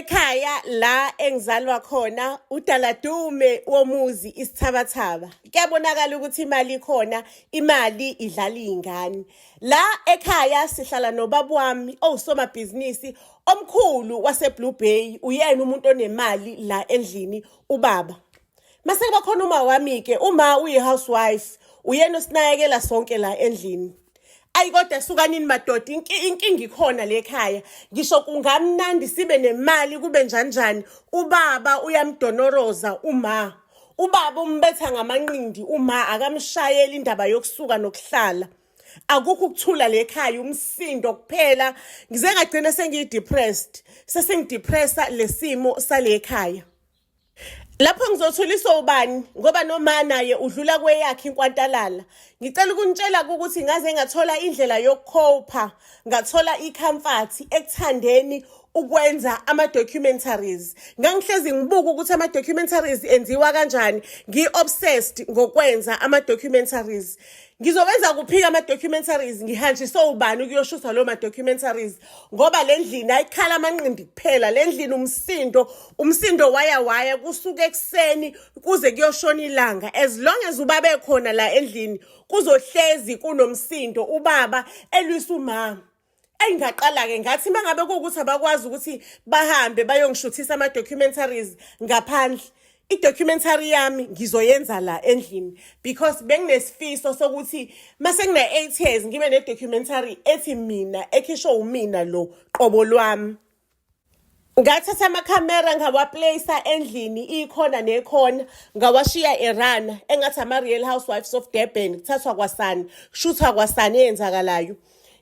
Ekhaya la engizalwa khona udaladume womuzi isithabathaba. Kuyabonakala ukuthi imali ikhona, imali idlala iy'ngane. La ekhaya sihlala nobaba wami owusomabhizinisi omkhulu wase-Blue Bay, uyena umuntu onemali la endlini ubaba. Mase kuba khona uma wami-ke, uma uyi-housewife, uyena osinakekela sonke la endlini. Ayi kodwa sukanini madoda, inkinga ikhona le ekhaya. Ngisho kungamnandi sibe nemali kube njani njani, ubaba uyamdonoroza uma. Ubaba umbetha ngamanqindi uma akamshayeli indaba yokusuka nokuhlala. Akukho ukuthula le ekhaya, umsindo kuphela. Ngize ngagcina sengiyi-depressed. Sesingidepressa lesimo sale ekhaya. Lapho ngizothuliswa ubani ngoba noma naye udlula kweyakhe inkwantalala. Ngicela ukunitshela ukuthi ngaze ngathola indlela yokukhopha, ngathola i-comfort ekuthandeni ukwenza ama-documentaries. Ngangihlezi ngibuka ukuthi ama-documentaries enziwa kanjani, ngi-obsessed ngokwenza ama-documentaries. Ngizowenza kuphi ama-documentaries, ngihanjiswe ubani ukuyoshutha lo ma-documentaries ngoba le ndlini ayikhala amanqindi kuphela, le ndlini umsindo, umsindo waya waya kusuka ekuseni kuze kuyoshona ilanga. As long as ubaba ekhona la endlini kuzohlezi kunomsindo, ubaba elwisa umama. Engaqala-ke ngathi uma ngabe kuwukuthi abakwazi ukuthi bahambe bayongishuthisa ama-documentaries ngaphandle, i-documentary yami ngizoyenza la endlini because benginesifiso sokuthi mase ngina-8 years ngibe ne-documentary ethi mina, ekhishwe umina lo qobo lwami. Ngathatha amakhamera ngawaplacea endlini ikhona nekhona, ngawashiya erana engathi ama-Real Housewives of Durban, kuthathwa kwasani, kushuthwa kwasani eyenzakalayo.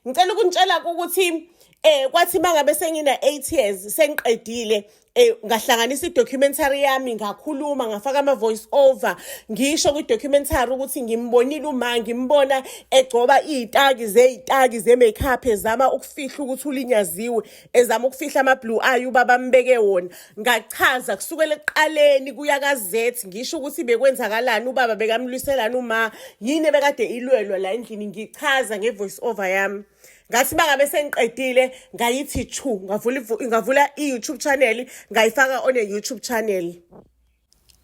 Ngicela ukunitshela ukuthi kwathi mangabe sengina 8 years sengiqedile, ngahlanganisa i-documentary yami, ngakhuluma, ngafaka ama-voice over, ngisho kwi-documentary ukuthi ngimbonile uma ngimbona egcoba iy'taki zey'taki ze-makeup, ezama ukufihla ukuthi ulinyaziwe, ezama ukufihla ama-blue eye ubaba ambeke wona. Ngachaza kusukela ekuqaleni kuya ka-Z, ngisho ukuthi bekwenzakalani, ubaba bekamlwiselani uma, yini ebekade ilwelwa la endlini, ngichaza nge-voice over yami. Ngathi mangabe sengiqedile ngayithi chu, ngavula i-YouTube channel, ngayifaka on a YouTube channel.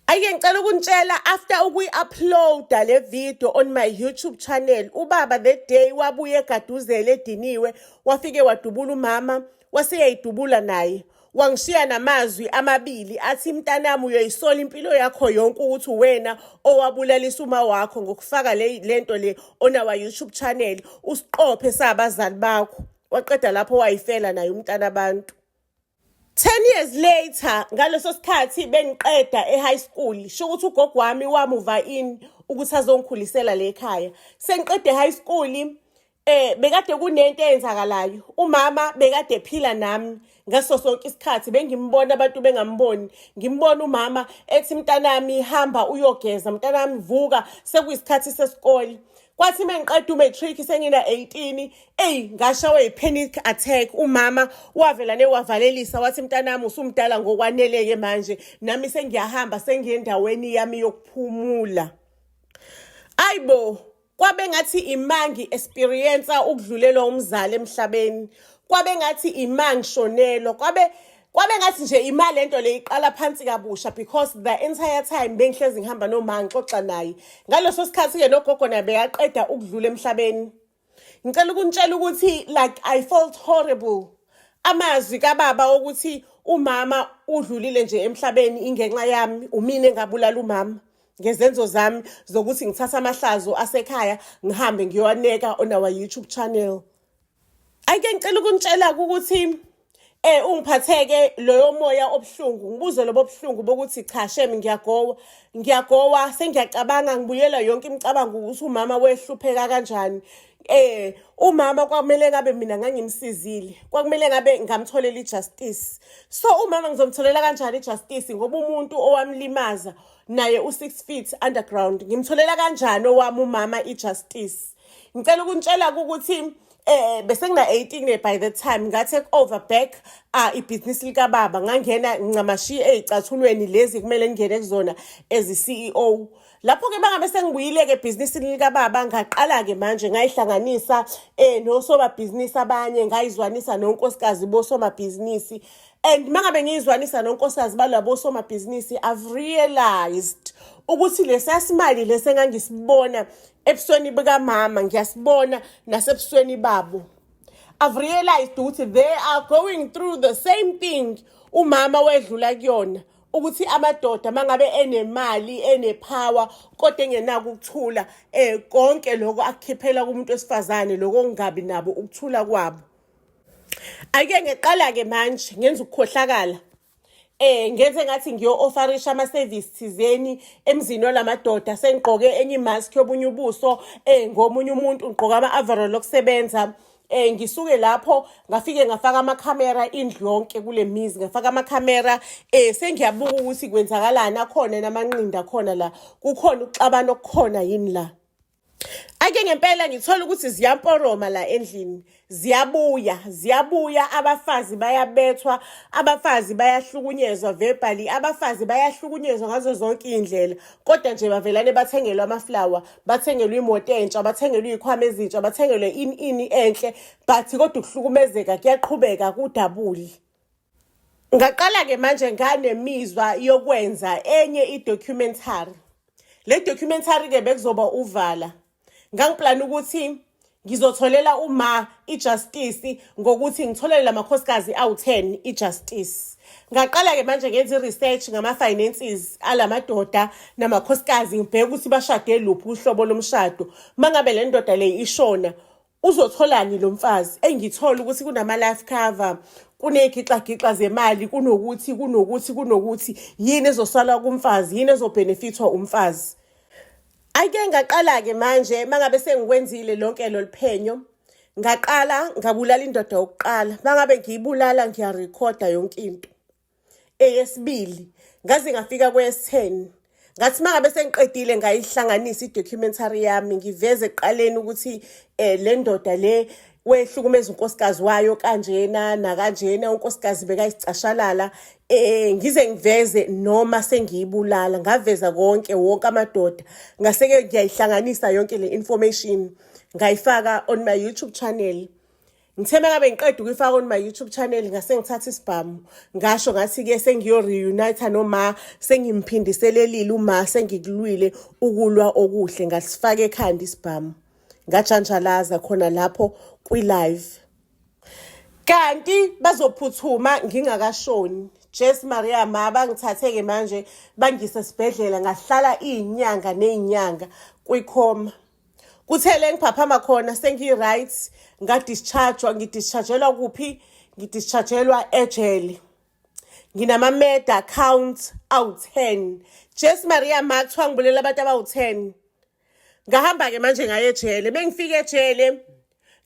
Ake ngicela ukunitshela, after ukuyi-uploada le video on my YouTube channel, ubaba that day wabuye egaduzela ediniwe, wafike wadubula umama, waseyayidubula naye. Wangishiya namazwi amabili athi, mntanami, uyoyisola impilo yakho yonke ukuthi uwena owabulalisa uma wakho ngokufaka le lento le on our YouTube channel, usiqophe sabazali bakho. Waqeda lapho wayifela naye umntana abantu. 10 years later, ngaleso sikhathi bengiqeda e-high school, sho ukuthi ugogo wami wamuva in ukuthi azongikhulisela le ekhaya. Sengiqede e-high school, bekade kunento eyenzakalayo. Umama bekade ephila nami ngaso sonke isikhathi, bengimbona abantu bengamboni. Ngimbona umama ethi, mntanami hamba uyogeza, mntanami vuka, sekuyisikhathi sesikole. Kwathi mengiqeda umatric sengina 18, eyi ngashawa i-panic attack. Umama wavela newavalelisa wathi, mntanami, usumdala ngokwaneleke manje, nami sengiyahamba, sengiye endaweni yami yokuphumula. Ayibo, kwabe ngathi ima ngi-experience ukudlulelwa umzali emhlabeni, kwabe ngathi ima ngishonelwa, kwabe ngathi nje imali lento le iqala phansi kabusha because the entire time bengihlezi ngihamba noma ngixoxa naye. Ngaleso sikhathi-ke nogogo naye bekaqeda ukudlula emhlabeni. Ngicela ukunitshela ukuthi like I felt horrible. Amazwi kababa okuthi umama udlulile nje emhlabeni ingenxa yami, umina engabulala umama ngezenzo zami zokuthi ngithatha amahlazo asekhaya ngihambe ngiyowaneka on our YouTube channel. Ake ngicela ukunitshela ukuthi ungiphatheke loyo moya obuhlungu, ngibuze lobo buhlungu bokuthi cha shem, ngiyagowa, ngiyagowa, sengiyacabanga, ngibuyela yonke imicabango ukuthi umama wehlupheka kanjani. Umama kwakumele ngabe mina ngangimsizile, kwakumele ngabe ngamtholela i-justice. So umama ngizomtholela kanjani i-justice ngoba umuntu owamlimaza naye u-6 feet underground? Ngimtholela kanjani owami umama i-justice? Ngicela ukunitshela ukuthi bese ngina 18 by the time nga take over back ibhizinisi likababa, ngangena ncamashi ezicathulweni lezi kumele ngingene kuzona as i-CEO. Lapho-ke bangabe sengibuyile-ke ebhizinisini likababa, ngaqala-ke manje ngayihlanganisa nosomabhizinisi abanye, ngayizwanisa nonkosikazi bosomabhizinisi. And mangabe ngiyizwanisa nonkosikazi balabo somabhizinisi, I've realized ukuthi lesasimali lesi engangisibona ebusweni bukamama ngiyasibona nasebusweni babo. I've realized ukuthi they are going through the same thing umama wedlula kuyona, ukuthi amadoda mangabe enemali, enepower, kodwa engenako ukuthula, konke lokho akukhiphela kumuntu wesifazane, lokho okungabi nabo ukuthula kwabo. Ake ngiqala ke manje ngenza ukukhohlakala, ngenze ngathi ngiyo-offerisha ama-service thizeni emzini walamadoda, sengigqoke enye imask yobunye ubuso, ngomunye umuntu, ngigqoke ama-overall okusebenza. Ngisuke lapho ngafike ngafaka amakhamera indlu yonke kule mizi, ngafaka amakhamera, sengiyabuka ukuthi kwenzakalani, akhona namanqinda akhona la, kukhona ukuxabana okukhona yini la. Ake ngempela ngithola ukuthi ziyamporoma la endlini, ziyabuya, ziyabuya, abafazi bayabethwa, abafazi bayahlukunyezwa verbally, abafazi bayahlukunyezwa ngazo zonke iy'ndlela, kodwa nje bavelane bathengelwe amaflawa, bathengelwe imoto entsha, bathengelwe iy'khwama ezintsha, bathengelwe ini ini enhle, but kodwa ukuhlukumezeka kuyaqhubeka kudabuli. Ngaqala-ke manje nganemizwa yokwenza enye i-documentary. Le documentary-ke bekuzoba uvala. Ngangiplana ukuthi ngizotholela uma i-justice ngokuthi ngitholele lamakhosikazi awu-10 i-justice. Ngaqala-ke manje ngenza i-research ngama-finances alamadoda namakhosikazi, ngibheke ukuthi bashade luphi uhlobo lomshado. Mangabe le ndoda le ishona, uzotholani lo mfazi? Engithola ukuthi kunama-life cover, kuney'gixagixa zemali, kunokuthi kunokuthi kunokuthi yini ezosala kumfazi, yini ezobhenefithwa umfazi. Ake ngaqala-ke manje mangabe sengikwenzile lonke lolu phenyo, ngaqala ngabulala indoda yokuqala. Mangabe ngiyibulala ngiyarekhoda yonke into. Eyesibili ngaze ngafika kweyesi-10. Ngathi mangabe sengiqedile ngayihlanganisa i-documentary yami, ngiveze ekuqaleni ukuthi le ndoda le wehlukumeza unkosikazi wayo kanjena nakanjena, unkosikazi bekayisicashalala, ngize ngiveze noma sengiyibulala, ngaveza konke, wonke amadoda. Ngase-ke ngiyayihlanganisa yonke le information, ngayifaka on my YouTube channel. Ngithe mengabe ngiqeda ukuyifaka on my YouTube channel, ngase ngithatha isibhamu, ngasho ngathi-ke sengiyo-reunite noma sengimphindiseleile uma sengikulwile ukulwa okuhle, ngasifaka ekhanda isibhamu, ngajanjalaza khona lapho kwi-live. Kanti bazophuthuma ngingakashoni. Jesu Maria ma, bangithathe-ke manje bangise esibhedlela, ngahlala iy'nyanga ney'nyanga kwikhoma. Kuthele ngiphaphama khona sengi-right, ngadischargewa. Ngidischargelwa kuphi? Ngidischargelwa ejele. Nginama-murder count awu-10. Jesu Maria ma, kuthiwa ngibulela abantu abawu-10. Ngahamba-ke manje ngaye ejele. Bengifika ejele,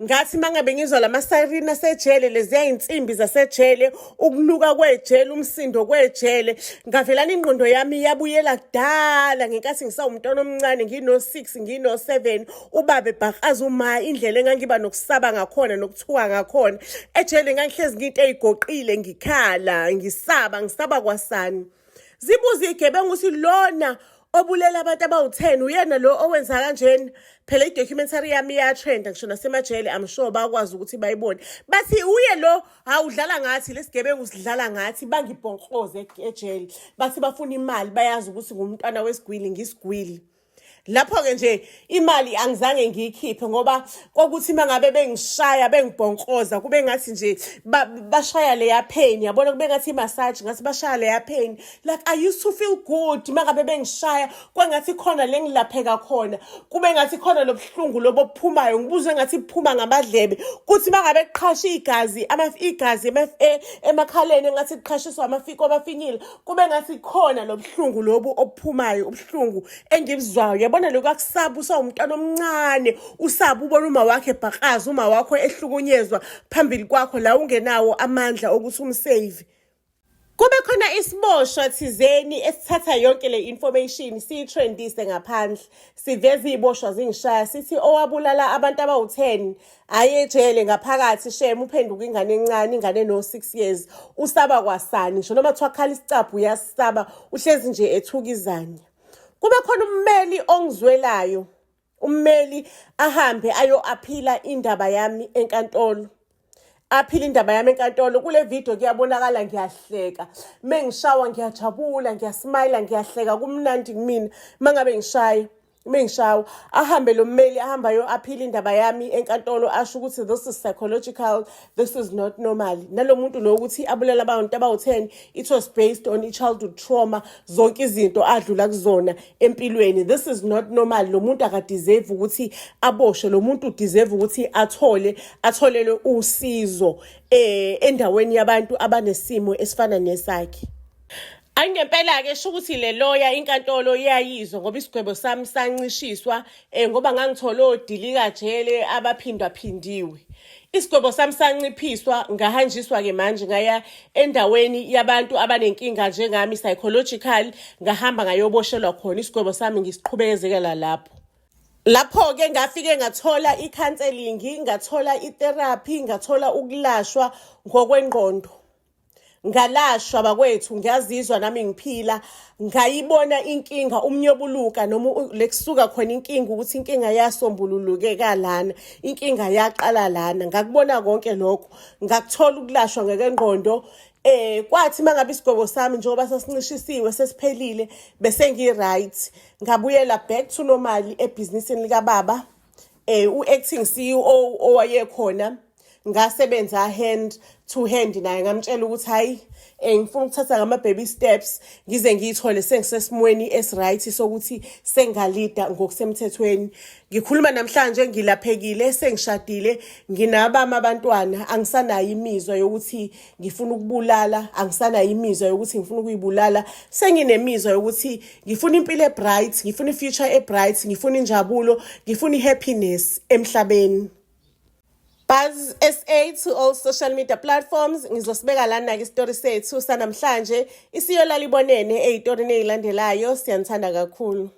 ngathi mangabe ngizwa lama-siren asejele, leziya y'nsimbi zasejele, ukunuka kwejele, umsindo kwejele, ngavelana ingqondo yami yabuyela kudala ngenkathi ngisawumntwana omncane, ngino-6, ngino-7, ubaba ebhakaza uma, indlela engangiba nokusaba ngakhona nokuthuka ngakhona ejele. Ngangihlezi ngiyinto ey'goqile, ngikhala, ngisaba, ngisaba kwasani. Zibuze iy'gebengu ukuthi lona obulela abantu abawu-10 uyena lo owenza kanjena. Phela i-documentary yami iyatrenda ngisho nasemajele, I'm sure bakwazi ukuthi bayibone. Bathi uye lo, hawu, udlala ngathi, lesigebengu sidlala ngathi. Bangibhonkloze ejele, bathi bafuna imali, bayazi ukuthi ngumntwana wesigwili, ngisigwili. Lapho-ke nje imali angizange ngiyikhiphe, ngoba kwakuthi uma ngabe bengishaya bengibhonkroza kube ngathi nje bashaya leya pain, yabona, kube ngathi i-massage, ngathi bashaya leya pain. Like, I used to feel good uma ngabe bengishaya, kwangathi khona le ngilapheka khona, kube ngathi khona lobuhlungu lobo obuphumayo, ngibuzwe ngathi buphuma ngamadlebe, kuthi uma ngabe kuqhasha igazi, igazi emakhaleni, engathi kuqhashiswa amafiko abafinyile, kube ngathi khona lobuhlungu lobu obuphumayo, ubuhlungu engibuzwayo, yabona. Lokhu akusaba usawumntwana omncane, usaba ubona uma wakhe ebhakaza, uma wakho ehlukunyezwa phambili kwakho la ungenawo amandla okuthi umsave. Kube khona isiboshwa thizeni esithatha yonke le information siyitrendise ngaphandle, siveze iy'boshwa zingishaya, sithi owabulala abantu abawu-10 aye ejele ngaphakathi. Shem, uphenduka ingane encane, ingane eno-6 years, usaba kwasani, ngisho noma kuthiwa khala isicabha uyasaba, uhlezi nje ethuka izanya. Kube khona ummeli ongizwelayo, ummeli ahambe ayo-appeala indaba yami enkantolo. Aphila indaba yami enkantolo. Kule video kuyabonakala ngiyahleka mengishawa, ngiyajabula, ngiyasmayila, ngiyahleka, kumnandi kumina mangabe ngishaya, mengishawa. Ahambe lo mmeli, ahambayo aphila indaba yami enkantolo, asho ukuthi this is psychological, this is not normal. Nalo muntu lo ukuthi abulala abantu abawu-10, it was based on i-childhood trauma, zonke izinto adlula kuzona empilweni. This is not normal. Lo muntu akadeserve ukuthi aboshwe, lo muntu udeserve ukuthi atholelwe usizo endaweni yabantu abanesimo esifana nesakhe. Angempela-ke sho ukuthi le loya inkantolo iyayizwa, ngoba isigwebo sami sancishiswa ngoba ngangithole odilikajele abaphindwaphindiwe. Isigwebo sami sanciphiswa, ngahanjiswa-ke manje ngaya endaweni yabantu abanenkinga njengami psychological, ngahamba ngayoboshelwa khona. Isigwebo sami ngisiqhubekezekela lapho. Lapho-ke ngafike ngathola i-counselling, ngathola i-therapy, ngathola ukulashwa ngokwengqondo. Ngalashwa bakwethu, ngiyazizwa nami ngiphila. Ngayibona inkinga umnyobuluka noma lekusuka khona inkinga, ukuthi inkinga yasombululukeka lana, inkinga yaqala lana. Ngakubona konke lokho, ngakuthola ukulashwa ngokengqondo. Kwathi mangabe isigwebo sami njengoba sasincishisiwe sesiphelile, bese ngi-right, ngabuyela back to normal ebhizinisini likababa, u-acting CEO owayekhona. Ngasebenza hand to hand naye, ngamtshela ukuthi hayi, ngifuna ukuthatha ngama-baby steps ngize ngiyithole sengisesimweni esi-right sokuthi sengalida ngokusemthethweni. Ngikhuluma namhlanje ngilaphekile, sengishadile, nginabami abantwana. Angisanayo imizwa yokuthi ngifuna ukubulala, angisanayo imizwa yokuthi ngifuna ukuyibulala. Senginemizwa yokuthi ngifuna impilo ebright, ngifuna i-future ebright, ngifuna injabulo, ngifuna i-happiness emhlabeni. Buzz SA to all social media platforms. Ngizosibeka lana-ke isitori sethu sanamhlanje. Isiyolala ibonene ey'torini ey'landelayo. Siyanithanda kakhulu.